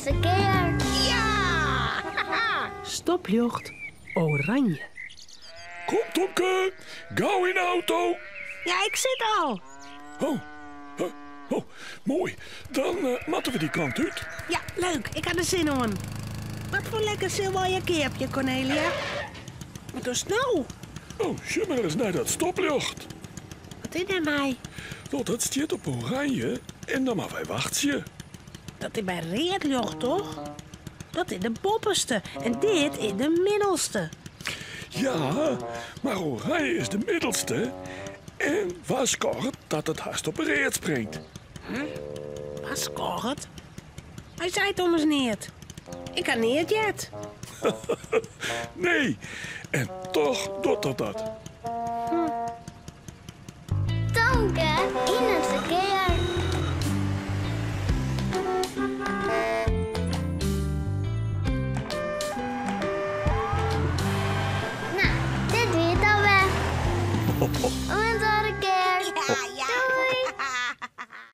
it ferkear. Ja! Stopljocht oranje. Kom Tomke, gau yn de auto. Ja, ik sit al. Oh, huh, oh, moai. Dan eh, moatte we dy kant út. Ja, leuk. Ik ha der sin oan. Wat foar lekker sil wy hjir keapje, Kornelia? Wat dochst no? Oh, sjoch mar ris nei dat stopljocht. Wat is dêr mei? No, dat stiet op oranje en dan moatte wy wachtsje. Dat is by read ljocht, toch? Dat is de boppeste en dit is de middelste. Ja, mar oranje is de middelste en warskôget dat it hast op read springt. Warskôget? Hy seit ommers neat. Ik ha neat heard. Nee, en toch docht er dat. Tomke yn it ferkear. No, dit wie it alwer. Oant oare kear.